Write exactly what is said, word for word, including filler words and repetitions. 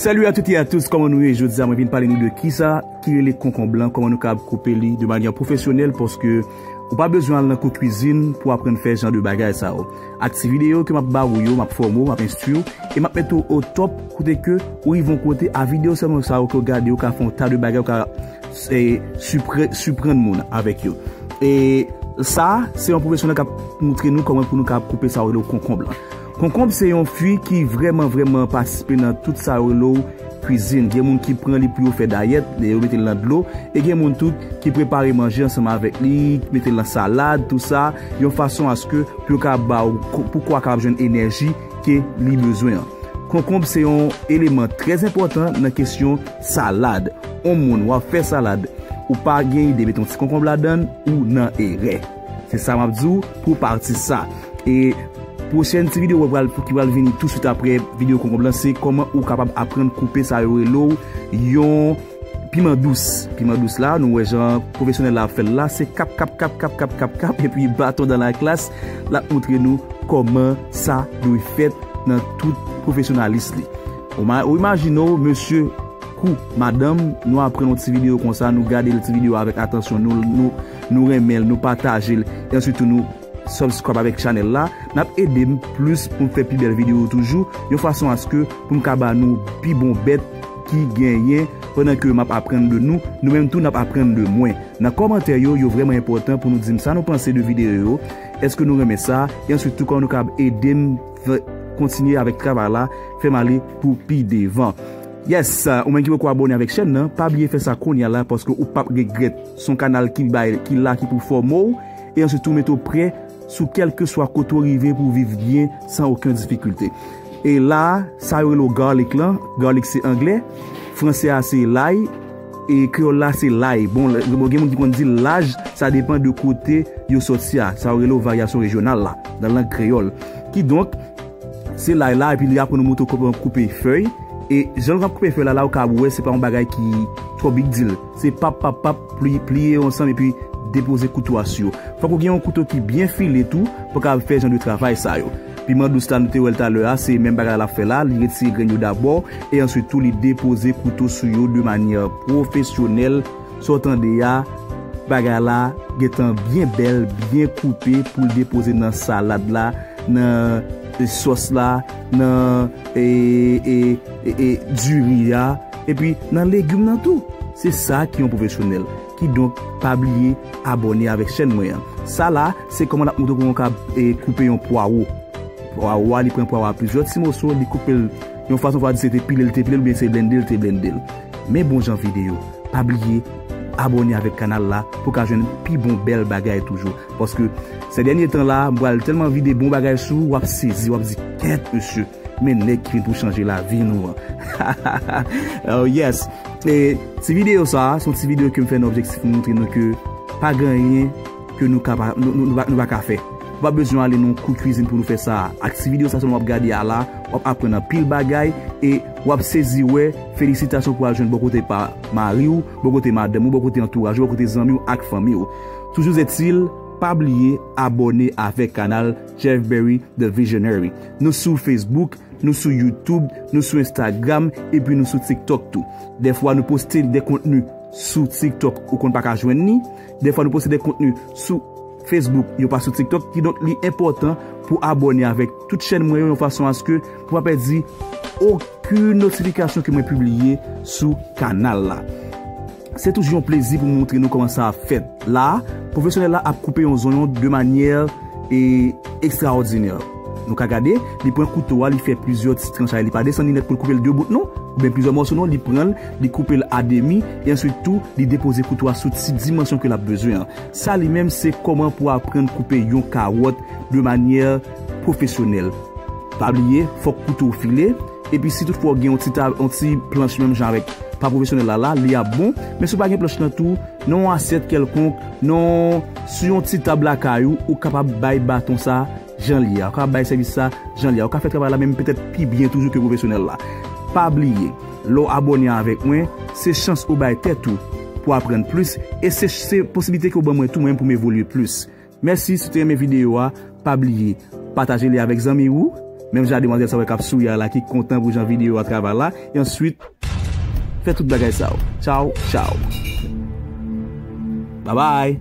Salut à toutes et à tous, kòman nou ye jodi a? Mwen vin pale nou de kisa ki rele konkonb lan, kòman nou kapab koupe li de manyè pwofesyonèl, paske ou pa bezwen al nan kou kwizin pou aprann fè jan de bagay sa yo. Ak ti videyo ke m ap ba ou yo, m ap fòme w, m ap enstwi w, e m ap mete w o top, kote ke ou rive yon kote, a videyo sèlman sa yo ke w gade, ou ka fè yon ta de bagay, ou ka, e, sipre-, siprann moun avèk yo. E sa, se yon pwofesyonèl k ap montre nou kòman pou nou kapab koupe sa yo rele konkonb lan. Konkonb se yon fwi ki vrèman, vrèman patisipe nan tout sa yo rele kwizin. Gen moun ki pran li pou yo fè dayèt, lè yo mete l nan dlo, e gen moun tou ki prepare manje ansanm avèk li, mete l nan salad, tou sa, yon fason aske pou yo ka ba w, pou kò a kapab jwenn enèji ke li bezwen an. Konkonb se yon eleman trè enpòtan nan kesyon salad. On moun w ap fè salad, ou pa gen ide mete yon ti konkonb ladann, ou nan erè. Se sa m ap di w pou pati sa. E pwochèn ti videyo pral, ki pral vini touswit apre videyo konkonb lan, se kòman ou kapab aprann koupe sa yo rele w yon piman dous. Piman dous la, nou wè jan pwofesyonèl la ap fè l la, se kap, kap, kap, kap, kap, kap, kap, epi baton dan la klas, l ap montre nou kòman sa dwe fèt nan tout pwofesyonalis li. Ou ma-, ou imajine w, mesye kou madanm, nou aprann yon ti videyo konsa, nou gade l ti videyo avèk atansyon, nou, nou, nou renmen l, nou pataje l, e answit tou nou subscribe avèk chanèl la, n ap ede m plis pou m fè pi bèl videyo toujou, yon fason aske pou m ka ba nou pi bon bèt ki genyen pandan ke m ap aprann de nou, nou menm tou n ap aprann de mwen. Nan kòmantè yo, yo vrèman enpòtan pou nou di m sa nou panse de videyo yo, èske nou renmen sa, e answit tou kòman nou kapab ede m fè, kontinye avèk travay la, fè m ale pou pi devan. Yes, ou menm ki poko abòne avèk chèn nan, pa bliye fè sa kounye a la, paske ou p ap regrèt. Se yon kanal ki bay, ki la, ki pou fòme w, e answit tou mete w prè sou kèlkeswa kote w rive pou w viv byen san okenn difikilte. E la, sa yo rele w garlic lan, garlic se anglè, fransè a se lay, e kreyòl la se lay. Bon, lè, bon, gen moun ki konn di laj, sa depann de kote yo sòti a. Sa yo rele w varyasyon rejyonal la, nan lang kreyòl. Kidonk, se lay la, epi li aprann nou montre w kòman koupe fèy. E jan l ap koupe fèy la, la ou ka wè se pa yon bagay ki twò big deal. Se pap, pap, pap, pli-, pliye yo ansanm epi depoze kouto a sou yo. Fòk ou gen yon kouto ki byen file tou pou w kapab fè jan de travay sa yo. Piman dous la, nou te wè l talè a, se menm bagay la l ap fè la, li retire grenn yo dabò, e answit tou li depoze kouto sou yo de manyè pwofesyonèl. Sa w tande a, bagay la gentan byen bèl, byen koupe pou l depoze nan salad la, nan, e, sòs la, nan, e, e, e, e, diri a, epi nan legim nan tou. Se sa ki yon pwofesyonèl. Kidonk, pa bliye abòne avèk chèn mwen an. Sa la, se kòman n ap montre w kòman w ka, e, koupe yon pwawo. Pwawo a, li pran pwawo a plizyè ti moso, li koupe l yon fason, fò di se te pile l te pile l, oubyen se blende l te blende l. Men bon jan videyo. Pa bliye abòne avèk kanal la pou w ka jwenn pi bon bèl bagay toujou. Paske se dènye tan la, m pral tèlman vide bon bagay sou ou, w ap sezi, w ap di, "Kèt, mesye, men nèg ki vin pou chanje lavi nou an." Oh yes. E ti videyo sa a, se yon ti videyo ke m fè nan objektif pou montre nou ke pa gen anyen ke nou ka pa, nou, nou, nou pa, nou pa ka fè. Ou pa bezwen ale nan yon kou kwizin pou nou fè sa a. Ak ti videyo sa sèlman w ap gade a la, w ap aprann anpil bagay e w ap sezi wè felisitasyon pou al jwenn bò kote pa mari w, bò kote madanm ou, bò kote antouraj ou, bò kote zanmi w ak fanmi w. Toujours est-il, pa bliye abòne avèk kanal Jeff Berry The Visionary. Nou sou Facebook, nou sou YouTube, nou sou Instagram, epi nou sou TikTok tou. Dèfwa nou poste de kontni sou TikTok ou konn pa ka jwenn ni. Dèfwa nou poste de kontni sou Facebook, yo pa sou TikTok. Kidonk, li enpòtan pou abòne avèk tout chèn mwen yo yon fason aske pou pa pèdi okenn notifikasyon ke mwen pibliye sou kanal la. Se toujou yon plezi pou m montre nou kòman sa ap fèt. La, pwofesyonèl la ap koupe yon zonyon de manyè, e, ekstraòdinè. Nou ka gade, li pran kouto a, li fè plizyè ti tranch a, li pa desann li nèt pou l koupe l de bout non, oubyen plizyè mòso non, li pran l, li koupe l a demi, e answit tou, li depoze kouto a sou ti dimansyon ke l ap bezwen an. Sa li menm, se kòman pou aprann koupe yon kawòt de manyè pwofesyonèl. Pa bliye, fòk kouto w file. Epi si toutfwa w gen yon ti tab, yon ti planch menm jan avèk pa pwofesyonèl la la, li ap bon. Men si w pa gen planch lan tou, nan yon asyèt kèlkonk, nan, sou yon ti tab lakay ou, ou kapab bay baton sa jan l ye a. Ou kapab bay sèvis sa jan l ye a. Ou ka fè travay la menm petèt pi byen toujou ke pwofesyonèl la. Pa bliye, lè w abòne avèk mwen, se chans ou bay tèt ou pou aprann plis, e se, se posiblite ke w ban mwen tou mwen pou m evolye plis. Mèsi, si w te renmen videyo a, pa bliye pataje li avèk zanmi ou, Menm jan a demwazèl sa wè k ap souri a la ki kontan pou jan videyo a travay la. E answit, fè tout bagay sa yo. Tchaw, tchaw. Babay.